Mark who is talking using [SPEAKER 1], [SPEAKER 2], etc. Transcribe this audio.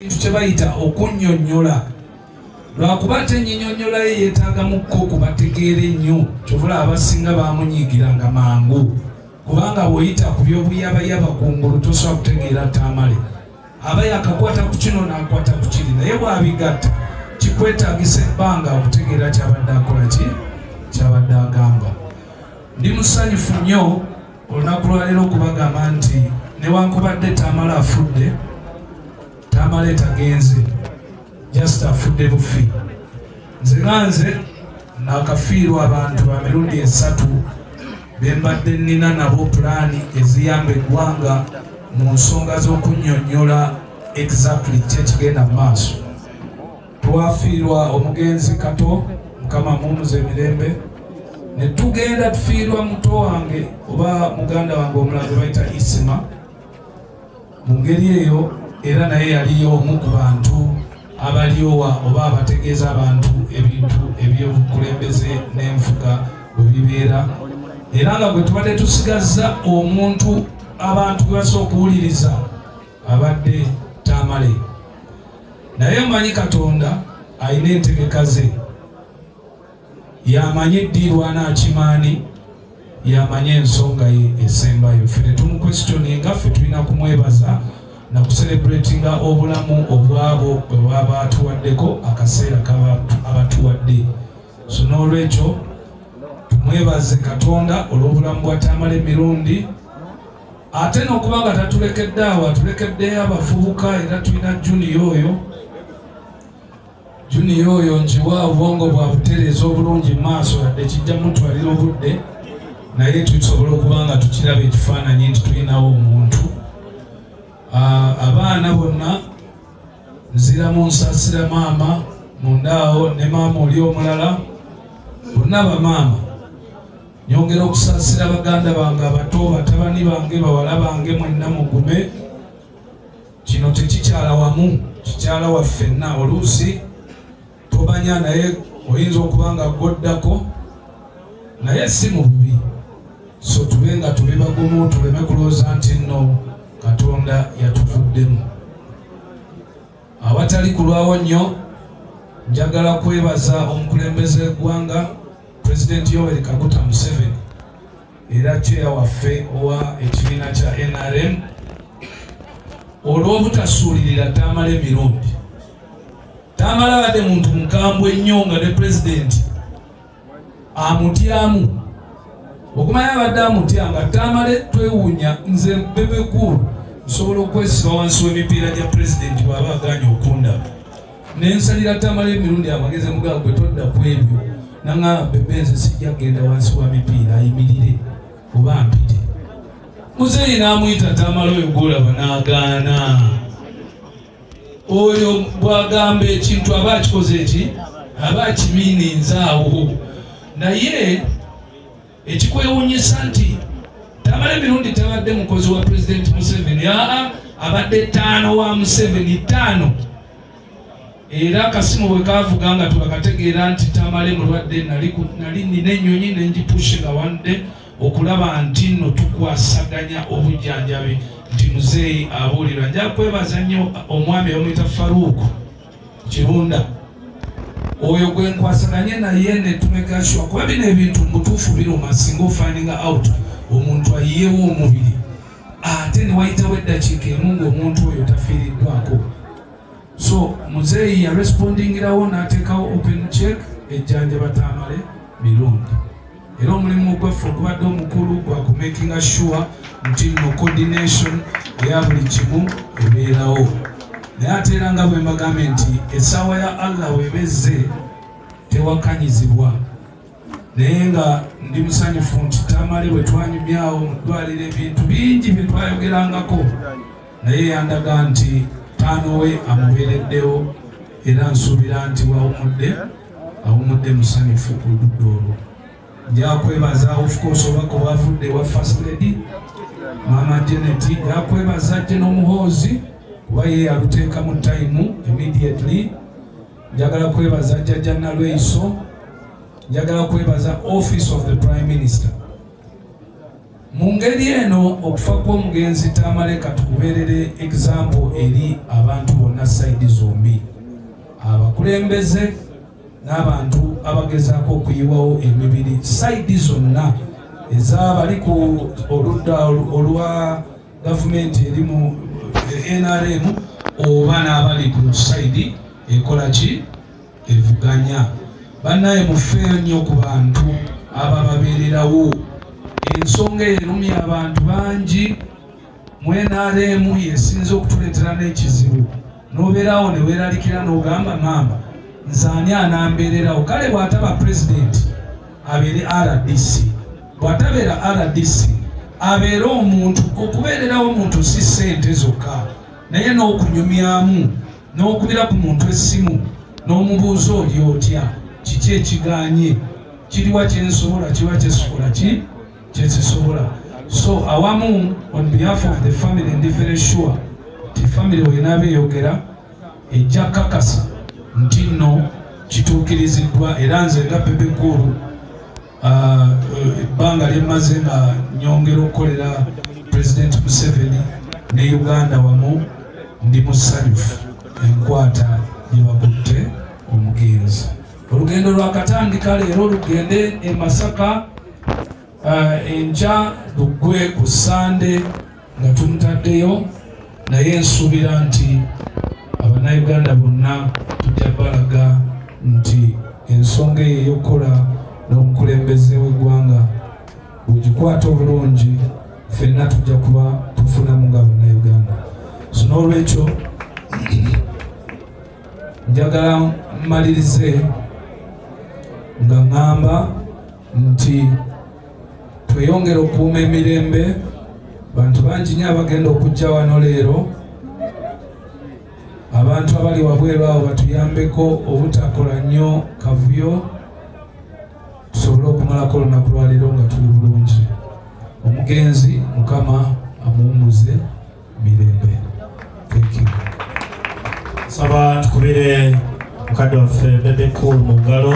[SPEAKER 1] Kintu kye bayita okunnyonnyola, lwakuba ate ennyinyonnyola ye yeetaagamuko kubategeera ennyo. Kyovula abasinga bamunyiigiranga mangu, kubanga bw'oyita ku by'obuyabayaba kungulu tosobola kutegeera. Tamale aba yakakwata ku kino n'akwata ku kiri, naye bw'abigatta kikwetaagisa ebbanga okutegeera kyabadde akola ki, kyabadde agamba. Ndi musanyufu nnyo olunaku lwaleero okubagamba nti newankubadde Tamale afudde, Tamale tagenze, just afudde bufi. Nze nga nze nakafiirwa abantu ba mirundi esatu bembadde nnina nabo pulaani eziyamba eggwanga mu nsonga z'okunnyonnyola exactly ki ekigenda mu maaso. Twafiirwa omugenzi Kato, Mukama muwumuza emirembe, ne tugenda tufiirwa muto wange oba muganda wange omulala gwe bayita Isima. Mu ngeri eyo era naye yaliyo omu ku bantu abalyowa oba abategeeza abantu ebintu ebyobukulembeze n'enfuga bwe bibeera, era nga gwe tubadde tusigazza omuntu abantu gwe basobola okuwuliriza abadde Tamale. Naye omanyi Katonda alina entegeka ze, yamanyi eddiirwana akimaani, yamanyi ensonga ye esembayo. Ffe tetumuquestioninga, ffe tulina kumwebaza na kucelebratinga obulamu obwabo bwe baba atuwaddeko, akaseera kaba abatuwadde. So n'olwekyo tumwebaze Katonda olw'obulamu bwa Tamale Emirundi, ate n'okuba nga tatulekedde awo, atulekeddeyo abavubuka. Era tulina Junior oyo. Junior oyo njiwa obwongo bwa butereeza obulungi mu maaso, yadde kijja mutwalira obudde, naye tusobola okuba nga tukiraba ekifaananyi nti tulinawo omuntu. Abaana bonna nziramu nsaasira maama mundaawo ne maama oli omulala, bonna bamaama. Nyongera okusaasira baganda bange abato, batabani bange, bawala bange, mwenna mugume. Kino tekikyala wamu, kikyala waffenna. Oluusi tomanya, naye oyinza okuba nga goddako, naye si mu bubi. So tube nga tuli bagumu, tuleme kulowooza nti nno Katonda yatuvuddemu. Awatali kulwawo nnyo, njagala kwebaza omukulembeze w'eggwanga, Pulezidenti Yoweri Kaguta Museveni, era chair waffe owa ekibiina kya NRM, olw'obutasuulirira Tamale Emirundi. Tamale abadde muntu mukambwe nnyo, nga ne pulezidenti amutyamu. Okumanya abadde amutya nga Tamale, twewuunya. Nze Bebe Cool nsobola okwesiba wansi w'emipiira gya pulezidenti bw'aba aganye okundaba, nensalira Tamale Emirundi amagezi mugaa gwe todda ku ebyo. Naŋŋamba, "Bebe, nze sijja kugenda wansi wa mipiira, ayimirire oba mpite." Muzeeyi n'amuyita Tamale oyo gwolaba, n'agaana. Oyo bw'agamba ekintu aba akikoze eki, aba akimiininza awo. Naye ekikwewuunyisa nti Tamale Emirundi tabadde mukozi wa Pulezidenti Museveni, aa, abadde ttaano wa Museveni, ttaano. Era akasimu bwe kavuga nga twakategeera nti Tamale mulwadde, nali nina ennyonyi nengipushinga one day okulaba nti nno tukwasaganya obujjanjabi nti muzeeyi abuulirwa. Nja kwebaza nnyo omwami bamuyita Faruuku Kirunda, oyo gwe nkwasaganye naye ne tumake sure, kuba bino ebintu mu butuufu biruma singa ofindinga out omuntu ayiyewo omubiri ate ne wayitawo eddakiika emu ng'omuntu oyo tafiiriddwako. So muzeeyi yarespondingirawo n'ateekawo open check ejjanjaba Tamale Mirundi. Era omulimu gwaffe ogubadde omukulu gwa kumakinga sure nti nno coordination eya buli kimu ebeerawo. Naye ate era nga bwe mbagambye nti essaawa ya Allah weebezze tewakanyizibwa, naye nga ndi musanyufu nti Tamale bwe twanyumyawo mu ddwaliro ebintu bingi bye twayogerangako, naye yandaga nti taano we amubeereddewo, era nsuubira nti wawumudde, awumudde musanyufu ku ludda olwo. Nja kwebaza of course obubaka obwavudde wa First Lady Mama Janet. Nja kwebaza General Muhoozi kuba ye yaluteeka mu time immediately. Njagala kwebaza Jjajja Nalweyiso. Njagala kwebaza Office of the Prime Minister. Mu ngeri eno okufa kw'omugenzi Tamale katukubeerere example eri abantu bonna side zombi, abakulembeze n'abantu abagezaako okuyiwawo emibiri side zonna, ez'abali ku oludda olwa gavumenti eri mu NRM oba n'abali ku side ekola ki, evuganya. Bannaye mufeeyo nnyo ku bantu abababeererawo. Ensonga erumya abantu bangi mu NRM yesinze okutuleetera n'ekizibu, n'obeerawo ne weeralikira n'ogamba maama nze ani anambeererawo. Kale bw'ataba pulezidenti abeere RDC, bw'atabeera RDC abeere omuntu. Okubeererawo omuntu si ssente zokka, naye n'okunyumyamu n'okubira ku muntu essimu n'omubuuza oli otya, kiki ekiganye, kiriwa kyensobola, kiriwa kyesobola, ki kyekisobola. So awamu on behalf of the family, ndi very sure nti family wenaaba eyogera ejja kakasa nti nno kituukiriziddwa. Era nze nga Bebe Cool, ebbanga lyemmaze nga nyongera okukolera President Museveni ne Uganda wamu, ndi musanyufu enkwata gye bakutte omugenzi. Olugendo lwakatandika leero, lugende e Masaka enkya, luggwe ku Sande nga tumutaddeyo. Naye nsuubira nti Abannayuganda bonna tujja balaga nti ensonga eyo ey'okukola n'omukulembeze w'eggwanga bwegikwata obulungi, ffenna tujja kuba tufunamu nga Bannayuganda. So n'olwekyo njagala mmalirize nga ŋŋamba nti tweyongere okukuuma emirembe. Bantu bangi nnyo abagenda okujja wano leero. Abantu abali wabweru awo batuyambeko obutakola nnyo kavuyo, tusobole okumalako olunaku lwaleero nga tuli bulungi. Omugenzi Mukama amuwummuze mirembe. Thank you.
[SPEAKER 2] Saba tukubire mukadde waffe Bebe Cool mu ngalo.